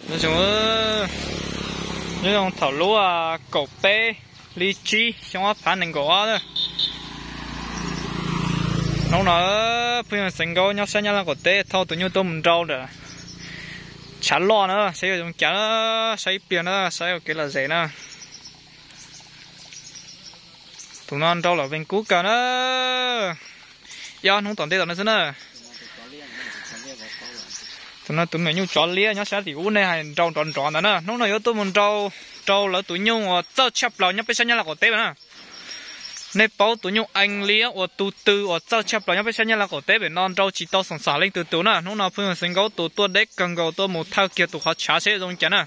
Nyob zoo, nyob zoo thaum lub kaum peb hli tsib xyoo ob phav nees nkaum ob na. Hnub no phooj ywg Xeev Nkaub nyob sab Nyab Laj qaum teb thauj tus nyuj tuaj mus nrau ntawm tshav loj na, saib yuav zoo cas na, saib ib pliag na, saib ua kev lom zem na. Tus no nrau lawm vees kub kawg na. Ib ob hnub tom ntej tom no xwb na. Tus no tus me nyuj tsov liab nyob sab tim ub nej hais nrau nrov nrov ntawd na. Hnub no yuav tuaj mus nrau rau lawv tus nyuj uas txawj tshaj plaws nyob peb sab Nyab Laj qaum teb na. Nej paub tus nyuj ees liab uas tus twg uas txawj tshaj plaws nyob peb sab Nyab Laj qaum teb pem no nrau tsis tau xoom xam leej twg tus na. Hnub no phooj ywg Xeev Nkaub tus tuaj deb kawg nkaus tuaj mus thawj kiag tus qhov tshav seb zoo cas na.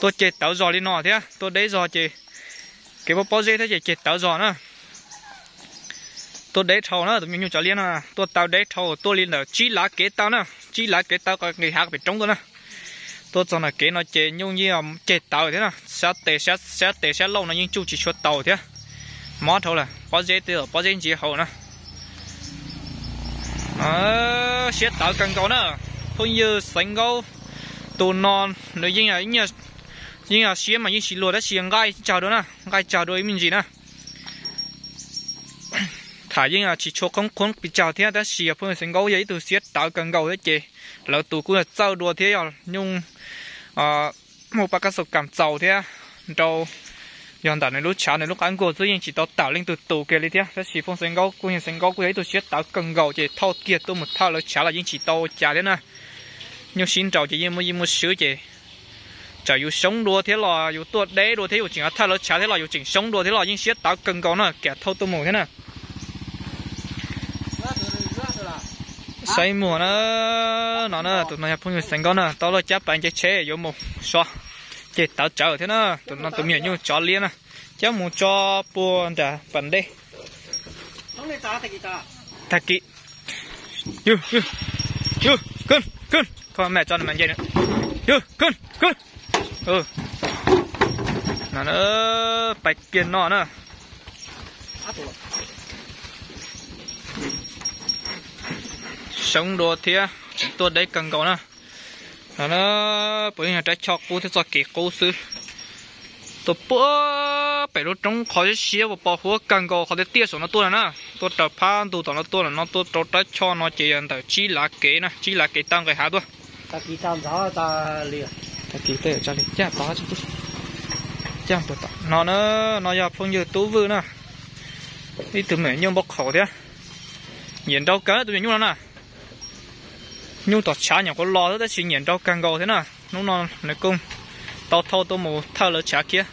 Tuaj ceg tawv zog li no thiab tuaj deb zog ces kev pob pob zeb thiab ces ceg tawv zog na. Tuaj deb dhau na, tus me nyuj tsov liab no tuaj taw deb dhau tuaj li ntawm tsib lav kev taw na, tsib lav kev taw nqis hav pem roob tuaj na. Tuaj txog ntawm kev no ces nyuj yeej ceg tawv thiab na, sab tes sab lauj no yeej tsuj tsis tshua tau thiab. Mob dhau lawm, pob zeb tej zaum pob zeb ntsiav hauv na. Siab tawv kawg nkaus na, phooj ywg Xeev Nkaub tus no nws yeej siab mas yeej tsis luag tab sis nqaij tsawg dua na, nqaij tsawg dua ib me ntsis na. Tham yeej tsis tshua qoob qoob pes tsawg thiab tab sis yog phooj ywg Xeev Nkaub yog ib tug siab tawv kawg nkaus thiab ces lawv tus kuj yog txawj dua thiab yog nyuj muaj pab kab xaus kam txaus thiab nrau yog ntawm nws lub tshav nws lub qab nkuaj xwb yeej tsis tau tawm leej twg tus kiag li thiab tab sis phooj Xeev Nkaub kuj yog Xeev Nkaub kuj yog ib tug siab tawv kawg nkaus ces thauj kiag tuaj mus thawj lawv tshav los yeej tsis tau ua cas thiab na. Nyuj sib nraus ces yeej muaj yeej muaj swb ces tsam yus soob dua thiab los yus tuaj deb dua thiab yus tseem thawj lawv tshav thiab los yus tseem soob dua thiab los yeej siab tawv kawg nkaus na, kam thauj tuaj mus thiab na. Saib muag na, no na tus no yog phooj ywg Xeev Nkaub na, tau laj cab pas nce tsheb yuav mus so ceg tawv tsawv thiab na. Tus no tus me nyuam nyuj tsov liab na, cab mus tso puag nram pas ntej. Tag kis, yug, yug, yug, koj mam tso nws mas nce na, yug, koj, koj, no, pais kiag no na. Soob dua thiab tseem tuaj deb kawg nkaus na. No na, puav leej yog rab choj qub thiab txoj kev qub xwb. Tuaj puag pem lub roob qhov siab siab uas pos huab kawg nkaus qhov tiaj tiaj saum no tuaj na, tuaj raws phab ntug tom no tuaj no tuaj rau rab choj no ces yog ntawm tsib lav kev na, tsib lav kev taw nqis hav tuaj. Tag kis tej caj tod, caj tom no na, no yog phooj ywg Tub Vwj na, ib tug me nyuam nyuj npau qhaum thiab, nyiam nrau kawg tus me nyuam nyuj no na. Nyuj tom tshav nyuam qhuav los xwb tab sis nyiam nrau kawg nkaus thiab na. Hnub no nws kuj tau thauj tuaj mus thawj lawv tshav thiab,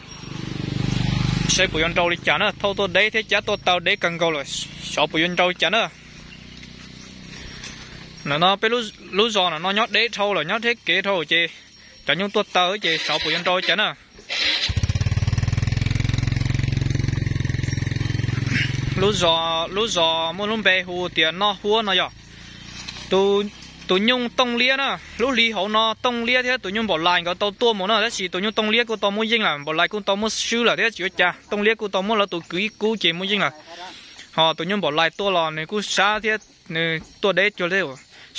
saib puas yuav nrau li cas na, thauj tuaj deb thiab cab tuaj taw deb kawg nkaus lawm, xyov puas yuav nrau li cas na. Ntawm no peb lub zos no nyob deb dhau lawm, nyob theb kev dhau ces cov nyuj tuaj taw ces xyov puas yuav nrau li cas na. Lub zos, lub zos muaj lub npe hu tias Noj Huab no yog tus nyuj tooj liab na. Lub hli hauv no tooj liab thiab tus nyuj npaum lais nkawd tau tuaj mus na, tab sis tus nyuj tooj liab kuj tau muab yeej lawm, npaum lais kuj tau muab swb lawm thiab tsis ua cas. Tooj liab kuj tau muab lawv tus kwv ib kub ces muab yeej lawm, ho tus nyuj npaum lais tuaj los nws kuj sab thiab, nws tuaj deb cuag li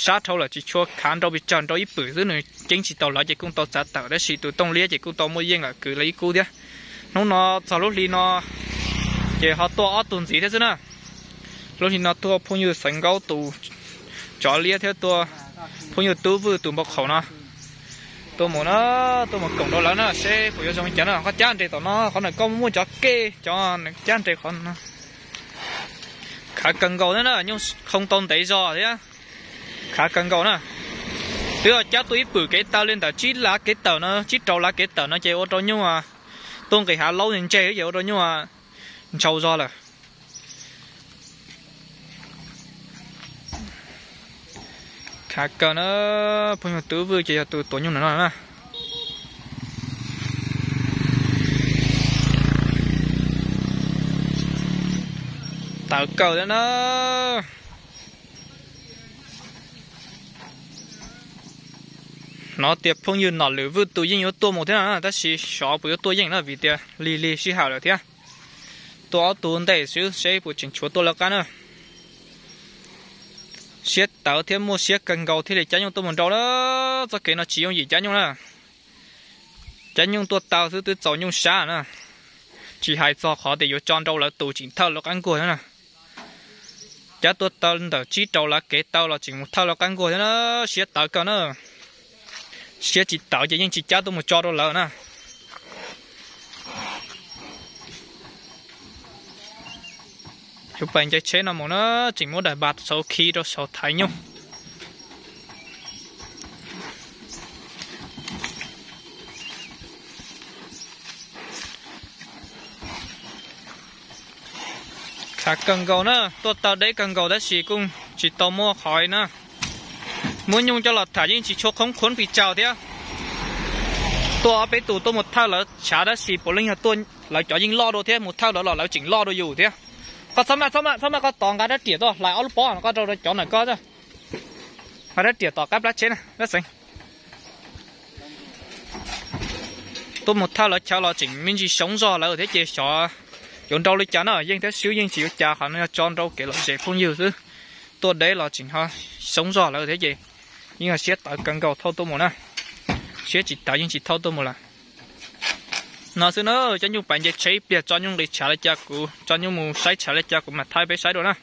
sab dhau lawm tsis tshua khav nrau pes tsawg, nrau ib pwm xwb nws ceeb tsis tau lawv ces kuj tau txav tawm, tab sis tus tooj liab ces kuj tau muab yeej lawm kwv lawv ib kub thiab. Hnub no txog lub hli no ces ho tuaj ob tug ntxiv thiab xwb na. Lub hli no tuaj phooj ywg Xeev Nkaub tus tsov liab thiab tuaj phooj ywg Tub Vwj tus npau qhaum no tuaj mus na, tuaj mus koom rau lawv na seb puas yuav zoo li cas na. Qhov cab nres tom no, qhov ntawm koj muaj cov kej, cov cab nres qhov no khav kawg nkaus thiab na, nyuj khoo tau ntev zog thiab, khav kawg nkaus na. Twb cab tuaj ib pwm kev taw li ntawm tsib lav kev tawm no, tsib rau lav kev tawm no ces ua rau nyuj tuaj nqis hav laub ntseg ces ua rau nyuj ntshau zog lawm. Khav kawg na, phooj ywg Tub Vwj ces yog tus tuav nyuj no na. Tawv kawg thiab na. Hnov tias phooj ywg Nom Lwm Vwj tus yeej yuav tuaj mus thiab no na, tab sis xyov puas yuav tuaj yeej na vim tias lig lig sij hawm lawm thiab. Tuaj ob tug ntej xwb seb puas tseem tshuav tuaj lawv qab na. Siab tawv thiab muaj siab kawg nkaus thiaj li cab nyuj tuaj mus nrau na. Txoj kev no tsis yooj yim cab nyuj na. Cab nyuj tuaj taw xwb twb txaus nyuj sab na. Tsis hais txog qhov tias yuav tso nrau lawv tus tseem thawj lawv qab nkuaj thiab na. Cab tuaj taw ntawm tsib rau lav kev taw los tseem mus thawj lawv qab nkuaj thiab na. Siab tawv kawg na. Siab tsis tawv ces yeej tsis cab tuaj mus tso rau lawv na. Yuav pais nce tsheb no mus na, tseem muab daim npas saud khi rau saud thaiv nyuj. Khav kawg nkaus na, tuaj taw deb kawg nkaus tab sis kuj tsis tau muaj qhov na. Muab nyuj coj los tham yeej tsis tshua khoob khuab pes tsawg thiab. Tuaj ob peb tus tuaj mus thawj lawv tshav tab sis puav leej yog tuaj lawv cov yeej loj dua thiab, mus thawj lawv los lawv tseem loj dua yus thiab. Koj txhob maj, txhob maj, txhob maj, koj tos nqa rab riam tuaj hlais ob lub pob no koj rau cov ntawm koj. Nqa rab riam tom qab plab tsheb na, lab xeev. Tuaj mus thawj lawv chaw los tseem me ntsis xyoob zog lawm thiab ces xyov yuav nrau li cas na, yeej thiab swb yeej tsis yuav cas, qhov no yog tso nrau kev lom zem phooj ywg xwb. Tuaj deb los tseem ho xyoob zog lawm thiab ces yeej yog siab tawv kawg nkaus thauj tuaj mus na. Siab tsis tawv yeej tsis thauj tuaj mus lawm. No xwb na, cov nyuj pais nce tsheb ib pliag tso nyuj nqis tshav li cas kuv tso nyuj mus saib tshav li cas kuv mam thaij peb saib dua na.